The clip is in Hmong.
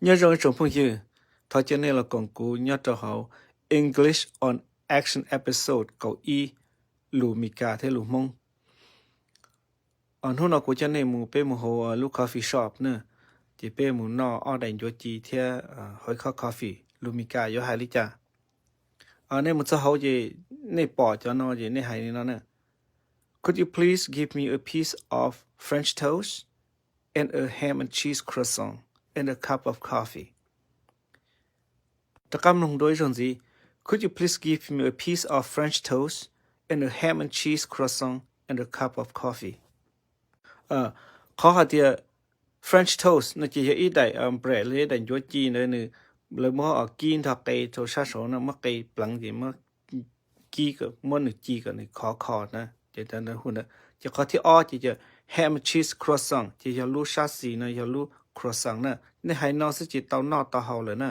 Nyob zoo ib tsoom phooj ywg, thov caw nej los koom kuv nyob rau hauv English on Action episode kaum ib, lus Mis Kas thiab lus Hmoob. Hnub no kuv coj nej mus, peb mus hauv lub coffee shop na, ces peb mus noj ob daim ncuav ci thiab hauv ib khob coffee. Lus Mis Kas yuav hais li cas? Nej mus txog hauv ces nej pom cov no ces nej hais li no na: Could you please give me a piece of French toast and a ham and cheese croissant and a cup of coffee? Rov qab mloog dua ib zaug ntxiv: Could you please give me a piece of French toast and a ham and cheese croissant and a cup of coffee? Qhov hais tias French toast no ces yog ib daim bread los ib daim ncuav ci ntawd, nws lawv muab kib nrog qe rau sab saud no, muab qe pleev ces muab kib, muab nws ci kom nws khov kho na, ces hu ntawd. Ces qhov thib ob ces yog ham and cheese croissant, ces yog lub sab xis no yog lub croissant na. Nej hais no xwb ces tau noj tau haus lawm na.